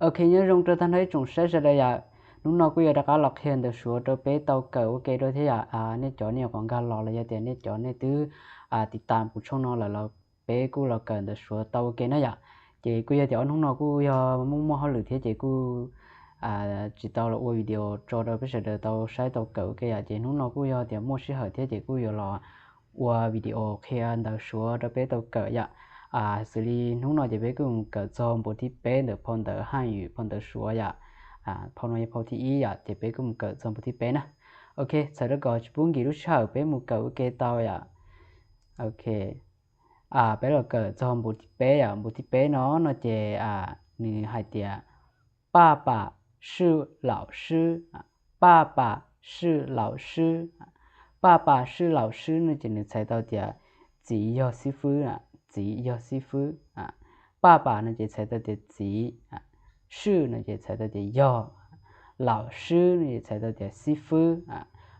Ok, nyob zoo rau tag nrho ib tsoom saib sawv daws yom. Hnub no kuj yuav rov qab los qhia ntawv Suav rau peb tau kawm ua ke dua thiab yom. Nej cov nej nyuam qhuav nkag los los yog tias nej cov nej twb tiv tas kuv tshooj no lawm los peb kuj los kawm ntawv Suav tau ua ke na yom. Ces kuj yog tias ob hnub no kuj yog muaj muaj hauj lwm thiab ces kuj tsis tau los ua video tso rau peb sawv daws tau saib tau kawm ua ke yom. Ces hnub no kuj yog tias muaj sij hawm thiab ces kuj yuav los ua video qhia ntawv Suav rau peb tau kawm yom. Xws li hnub no ces peb kuj mus kawm txog npu thib peb ntawm phau ntawv haj ywm phau ntawv Suav yom. Phau no yog phau thib ib yom, ces peb kuj mus kawm txog npu thib peb na. Ok, txhawm rau kom tsis pub nkim lub sij hawm peb mus kawm ua ke tau yom. Ok, peb los kawm txog npu thib peb yom. Npu thib peb no no ces nws hais tias 爸爸是老师, 爸爸是老师, 爸爸是老师 no ces nws txhais tau tias txiv yog xib fwb, txiv yog xib fwb. 爸爸 no ces txhais tau tias txiv, 是 no ces txhais tau tias yog, 老师 no ces txhais tau tias xib fwb.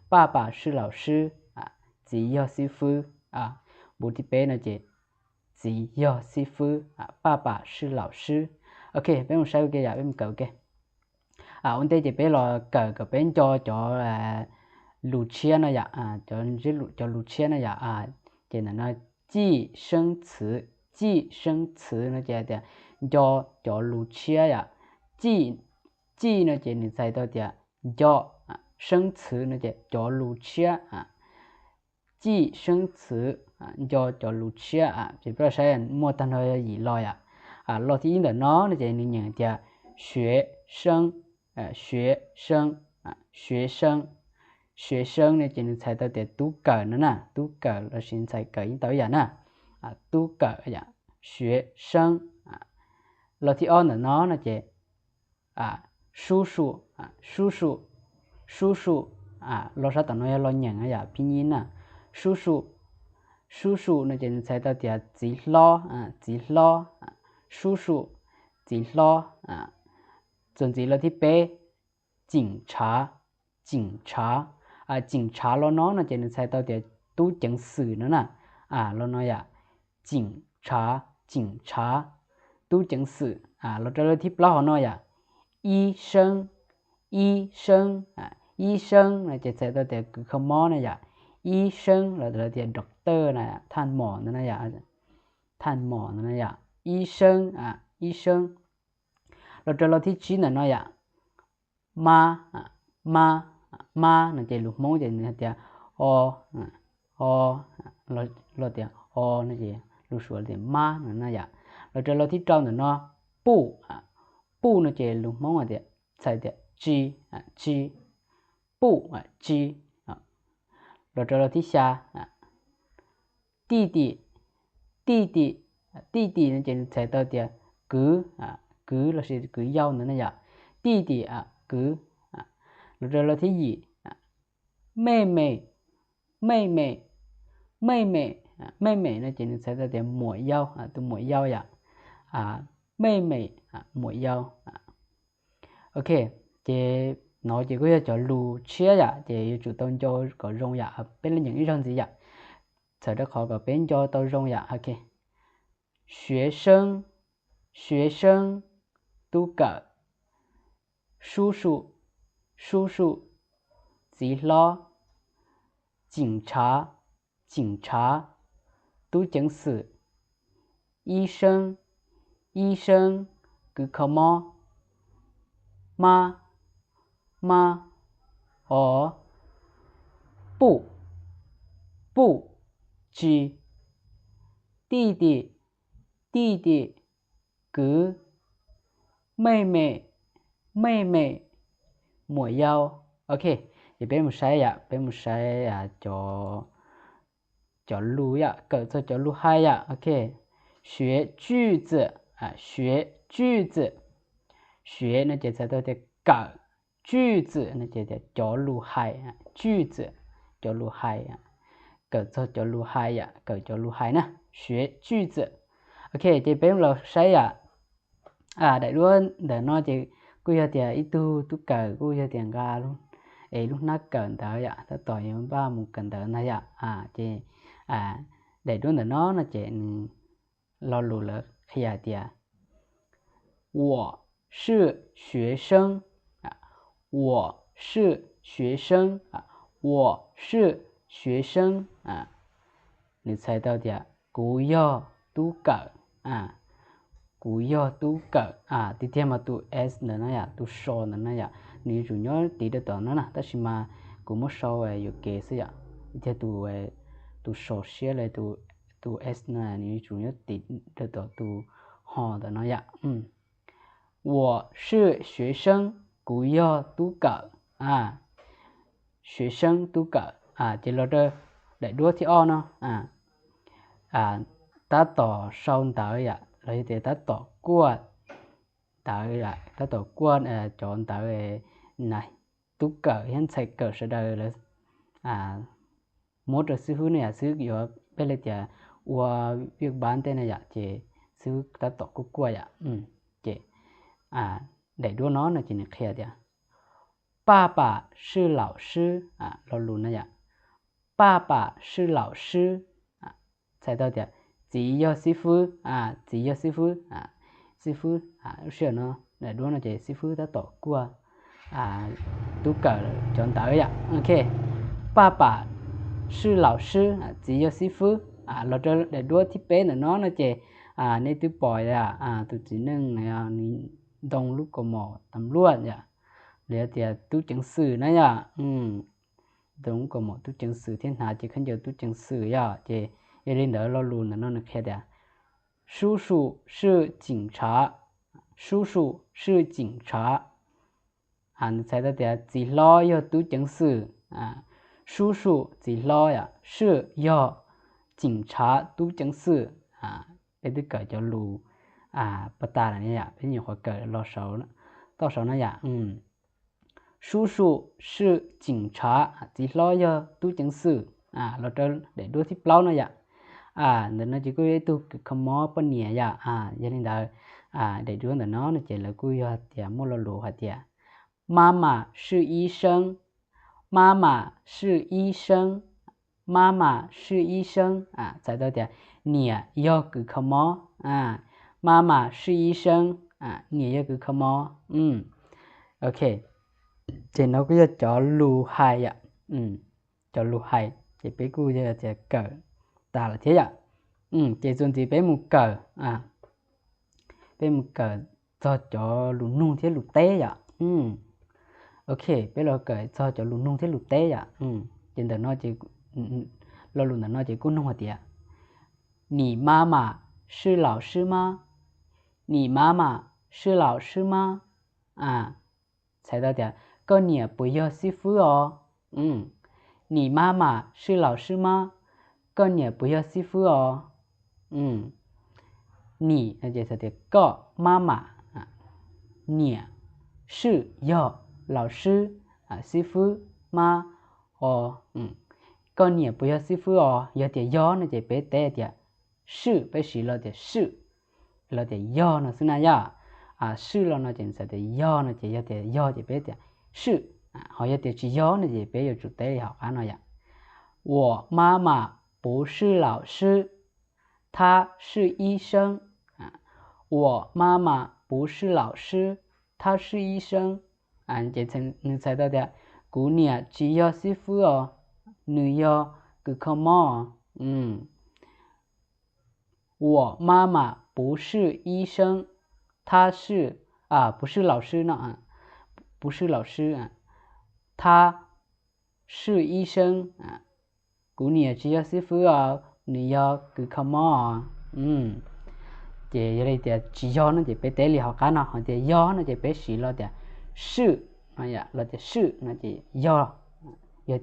爸爸是老师, txiv yog xib fwb. Npu thib peb no ces txiv yog xib fwb, 爸爸是老师. Ok, peb mus saib ua ke yom, peb mus kawm ua ke. Ua ntej ces peb los kawm kom peb nco cov lus tshiab no yom, cov lus tshiab no yom. Ces ntawm no 记生词, 记生词 no ces tias nco cov lus tshiab yom. 记, 记 no ces nws txhais tau tias nco, 生词 no ces cov lus tshiab. 记生词, nco cov lus tshiab. Ces peb saib muaj tag nrho yim lo yom. Lo thib ib ntawm no no ces nws nyeem tias 学生, 学生, 学生, 学生 no ces nws txhais tau tias tub kawm no na, tub kawm lossis ntxhais kawm yeej tau ib yam na. Tub kawm yom, 学生. Lo thib ob ntawm no no ces 叔叔, 叔叔, 叔叔, lo sab tom no yog lo nyeem yom, phib nyib na. 叔叔, 叔叔 no ces nws txhais tau tias txiv hlob, txiv hlob. 叔叔, txiv hlob. Txuas ntxiv lo thib peb, 警察, 警察. 警察 lo no no ces nws txhais tau tias tub ceev xwm no na. Lo no yom, 警察, 警察, tub ceev xwm. Los rau lo thib plaub hauv no yom, 医生, 医生, 医生 no ces txhais tau tias kws kho mob na yom. 医生 los tias doctor na, thaj mom ntawd na yom, thaj mom ntawd na yom. 医生, 医生. Los rau lo thib tsib ntawm no yom, 妈, 妈, 妈 no ces lus Hmoob ces nws hais tias o, o, los tias o no ces lus Suav tias 妈 no na yom. Los rau lo thib rau ntawm no, 不, 不 no ces lus Hmoob hais tias, txhais tias tsi, tsi, 不, tsi. Los rau lo thib xya, 弟弟, 弟弟, 弟弟 no ces nws txhais tau tias kwv, kwv lossis kwv yau ntawd na yom. 弟弟, kwv. Los rau lo thib yim, 妹妹, 妹妹, 妹妹, 妹妹 no ces nws txhais tau tias muam yau, tus muam yau yom. 妹妹, muam yau. Ok, ces no ces kuj yog cov lus tshiab yom, ces yuav tsum tau nco kom zoo yom. Peb los nyeem ib zaug ntxiv yom, txhawm rau qhov kom peb nco tau zoo yom. Ok, 学生, 学生, tub kawm. 叔叔, 叔叔, txiv hlob. 警察, 警察, tub ceev xwm. 医生, 医生, kws kho mob. 妈, 妈, o. 不, 不, tsi. 弟弟, 弟弟, kwv. 妹妹, 妹妹, muam yau. Ok, ces peb mus saib yom, peb mus saib cov, cov lus yom, kawm txog cov lus hais yom. Ok, 学句子, 学句子. 学 no ces txhais tau tias kawm, 句子 no ces tias cov lus hais, 句子, cov lus hais. Kawm txog cov lus hais yom, kawm cov lus hais na, 学句子. Ok, ces peb los saib yom. Daim duab ntawm no ces kuj yog tias ib tug tub kawm kuj yog tias nqa es lub hnab kawm ntawv yom, tab tom yuav npaj mus kawm ntawv ntag yom. Ces daim duab ntawm no no ces nws lo lus lawv qhia tias 我是学生, 我是学生, 我是学生. Nws txhais tau tias kuv yog tub kawm, kuv yog tub kawm. Tiag tiag mas tus s ntawm no yom, tus so ntawm no yom, nws yuav tsum nyob tiv rau tom no na, tab sis mas kuv muab sau yuam kev xwb yom. Tiag tiag tus, tus so siab los tus, tus s no nws yuav tsum nyob tiv rau tom tus ho ntawm no yom. 我是学生, kuv yog tub kawm. 学生, tub kawm. Ces los rau daim duab thib ob no, tab tom sau ntawv yom, los yog tias tab tom kuaj ntawv, tab tom kuaj cov ntawv tub kawm thiab ntxhais kawm sawv daws lawv muab rau xib fwb no yom, xib fwb yuav peb li tias ua viaj npab ntej no yom, ces xib fwb tab tom kuaj kuaj yom. Ces daim duab no no ces nws qhia tias 爸爸是老师, lo lus no yom, 爸爸是老师, txhais tau tias txiv yog xib fwb, txiv yog xib fwb, xib fwb. Lub sij hawm no daim duab no ces xib fwb tab tom kuaj tub kawm cov ntawv yom. 爸爸是老师, txiv yog xib fwb. Los rau daim duab thib peb ntawm no no ces nej twb pom tus txiv neej nws ntoo lub kaus mom tas npluaj yom, los yog tias tub ceev xwm na yom. Ntoo lub kaus mom tub ceev xwm thiab hnav cev khaub ncaws tub ceev xwm yom, ces yog li ntawd lo lus ntawm no nws qhia tias 叔叔是警察, 叔叔是警察. Nws txhais tau tias txiv hlob yog tub ceev xwm. 叔叔 txiv hlob yom, 是 yog, 警察 tub ceev xwm. Peb twb kawm cov lus pas tas lawm yom, peb nyuam qhuav kawm los saud, toj saud no yom. 叔叔是警察, txiv hlob yog tub ceev xwm. Los rau daim duab thib plaub no yom. Ntawm no ces kuj yog ib tug kws kho mob poj niam yom. Yog li ntawd daim duab ntawm no no ces lawv kuj yog tias muaj lo lus hais tias 妈妈是医生, 妈妈是医生, 妈妈是医生, txhais tau tias niam yog kws kho mob. 妈妈是医生, niam yog kws kho mob. Ok, ces no kuj yog cov lus hais yom, cov lus hais ces peb kuj yog tias kawm tas lawm thiab yom. Ces txuas ntxiv peb mus kawm, peb mus kawm txog cov lus nug thiab lus teb yom. Ok, peb los kawm txog cov lus nug thiab lus teb yom. Ces ntawm no ces, lo lus ntawm no ces kuj nug hais tias 你妈妈是老师吗? 你妈妈是老师吗? Txhais tau tias koj niam puas yog xib fwb os? 你妈妈是老师吗? Koj niam puas yog xib fwb os? 你 no ces txhais tias koj, 妈妈, niam, 是 yog, 老师, xib fwb, 妈, os. Koj niam puas yog xib fwb os? Yog tias yog no ces peb teb tias 是, peb siv lo tias 是, lo tias yog no xwb na yom. 是 los no ces txhais tias yog no ces yog tias yog ces peb tias 是, ho yog tias tsis yog no ces peb yuav tsum teb li hauv qab no yom. 我妈妈不是老师, 她是医生. 我妈妈不是老师, 她是医生. Ces nws txhais tau tias kuv niam tsis yog xib fwb os, nws yog kws kho mob. 我妈妈不是医生, 她是, 不是老师, 不是老师, 她是医生. Kuv niam tsis yog xib fwb os, nws yog kws kho mob. Ces yog li tias tsis yog no ces peb teb li hauv qab no, ho tias yog no ces peb siv lo tias 是, lo tias 是 no ces yog, yog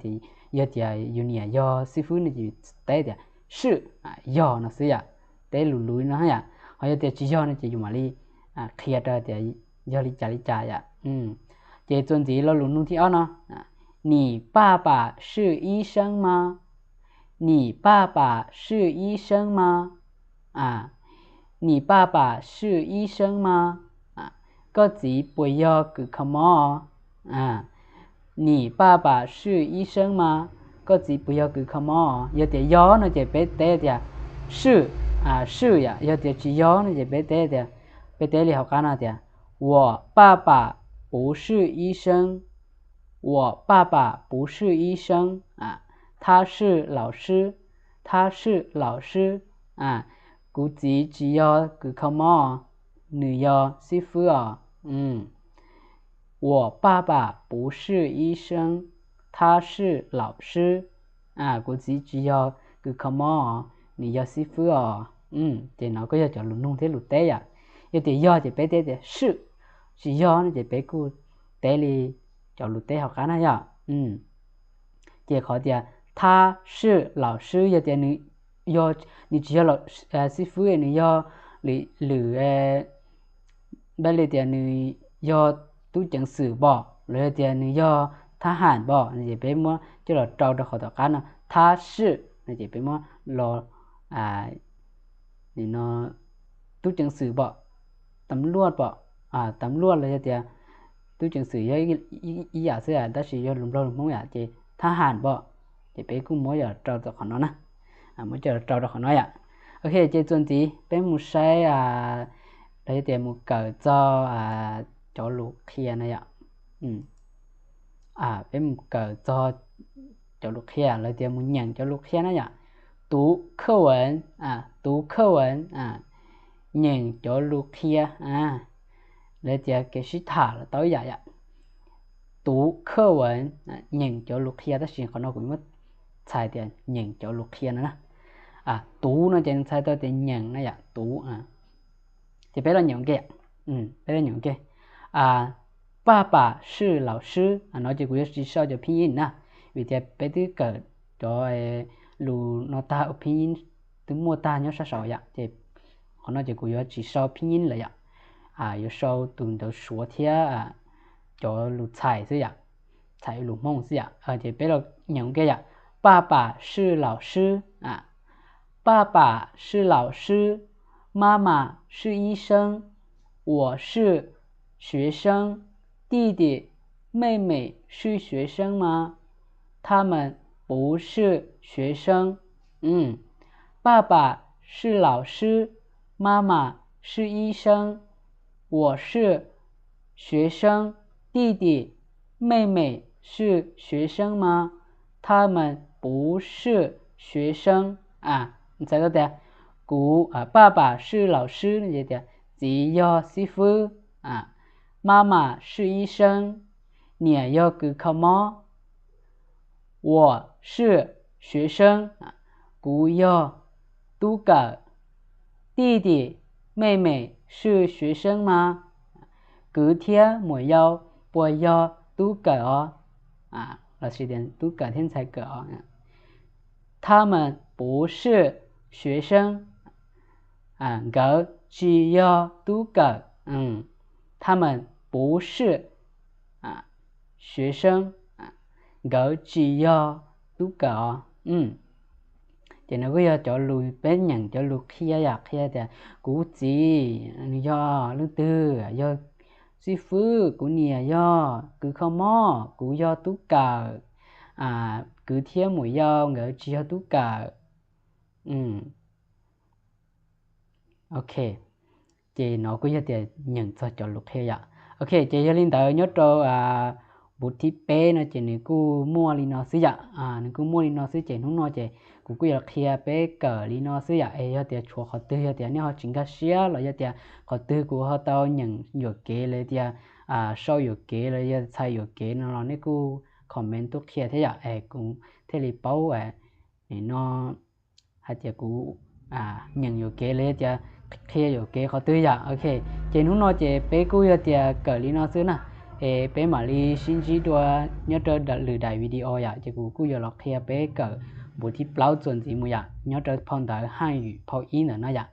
tias yus niam yog xib fwb no ces teb tias 是, yog no xwb yom, teb lus lus no yom. Ho yog tias tsis yog no ces yus mam li qhia rau tias yog li cas li cas yom. Ces txuas ntxiv lo lus nug thib ob no, 你爸爸是医生吗? 你爸爸是医生吗? 你爸爸是医生吗? Koj txiv puas yog kws kho mob? 你爸爸是医生吗? Koj txiv puas yog kws kho mob? Yog tias yog no ces peb teb tias 是, 是 yom, yog tias tsis yog no ces peb teb tias, peb teb li hauv qab no tias 我爸爸不是医生，我爸爸不是医生，啊，他是老师，他是老师，啊，kuv txiv tsis yog kws kho mob, nws yog xib fwb os. 我爸爸不是医生，他是老师。Kuv txiv tsis yog kws kho mob, nws yog xib fwb os. Ces no kuj yog cov lus nug thiab lus teb yom. Yog tias yog ces peb teb tias 是, tsis yog no ces peb kuj teb li cov lus teb hauv qab na yom. Ces qhov tias 他是老师 yog tias nws, nws tsis yog xib fwb, nws yog lwm, npaj li tias nws yog tub ceev xwm pom los yog tias nws yog thab ham pom no ces peb muab coj los rau rau qhov tom qab no 他是 no ces peb muab los no tub ceev xwm pom, tam luaj pom, tam luaj los yog tias tub ceev xwm yog ib yam xwb tab sis yog lus Nplog lus Hmoob yom ces thab ham pom, ces peb kuj muab coj los rau rau qhov no na. Muab coj los rau rau qhov no yom. Ok, ces txuas ntxiv peb mus saib los yog tias mus kawm txog cov lus qhia no yom. Peb mus kawm txog cov lus qhia los tias mus nyeem cov lus qhia na yom. 读课文, 读课文, nyeem cov lus qhia, los tias kev sib tham los tau ib yam yom. 读课文, nyeem cov lus qhia, tab sis qhov no kuv muab txhais tias nyeem cov lus qhia no na. 读 no ces nws txhais tau tias nyeem na yom, 读. Ces peb los nyeem ua ke, peb los nyeem ua ke. 爸爸是老师, no ces kuv yuav tsis sau cov phij yij na, vim tias peb twb kawm cov lus no tag, ua phij yij twb muaj tag nyob sab saud yom, ces qhov no ces kuv yuav tsis sau phij yij lawm yom. Yuav sau tus ntawv Suav thiab cov lus txhais xwb yom, txhais lus Hmoob xwb yom. Ces peb los nyeem ua ke yom. 爸爸是老师, 爸爸是老师, 妈妈是医生, 我是学生, 弟弟、妹妹是学生吗？他们不是学生。嗯，爸爸是老师，妈妈是医生，我是学生，弟弟、妹妹是学生吗？他们不是学生。Txhais tau tias kuv, 爸爸是老师 no ces tias txiv yog xib fwb, 妈妈是医生, niam yog kws kho mob, 我是学生, kuv yog tub kawm, 弟弟、妹妹是学生吗? Kwv thiab muam yau puas yog tub kawm os? Los sis tias tub kawm thiab ntxhais kawm os? 他们不是学生, nkawd tsis yog tub kawm. 他们不是学生, nkawd tsis yog tub kawm os. Ces no kuj yog cov lus peb nyeem cov lus qhia yom, qhia tias kuv txiv nws yog leej twg, yog xib fwb, kuv niam yog kws kho mob, kuv yog tub kawm, kwv thiab muam yau nkawd tsis yog tub kawm. Ok, ces no kuj yog tias nyeem txog cov lus qhia yom. Ok, ces yog li ntawd nyob rau npuv thib peb no ces nws kuj muaj li no xwb yom. Nws kuj muaj li no xwb ces hnub no ces kuv kuj yuav qhia peb kawm li no xwb yom. Es yog tias tshuav qhov twg yog tias nej ho tsis nkag siab los yog tias qhov twg kuv ho tau nyeem yuam kev los tias sau yuam kev los yog txhais yuam kev no los nej kuj comment tuaj qhia thiab yom, es kuv thiaj li paub no hais tias kuv nyeem yuam kev los yog tias qhia yuam kev qhov twg yom. Ok, ces hnub no ces peb kuj yog tias kawm li no xwb na, es peb mam li sib ntsib dua nyob rau lwm daim video yom. Ces kuv kuj yuav los qhia peb kawm npuv thib plaub txuas ntxiv mus yom, nyob rau phau ntawv haj yim phau ib ntawm no yom.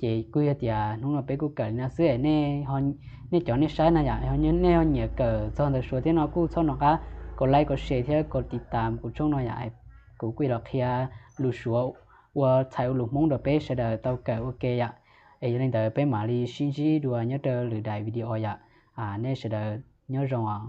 Ces kuj yog tias hnub no peb kuj kawm li no xwb, nej cov nej saib no yom, nej ho nyiam kawm txog ntawv Suav thiab no kuj txhob nco qab kom like kom share thiab kom tiv tam kuv tshooj no yom. Kuv kuj yuav los qhia lus Suav ua txhais ua lus Hmoob rau peb sawv daws tau kawm ua ke yom. Es yog li ntawd peb mam li sib ntsib dua nyob rau lwm daim video yom. Nej sawv daws nyob zoo os.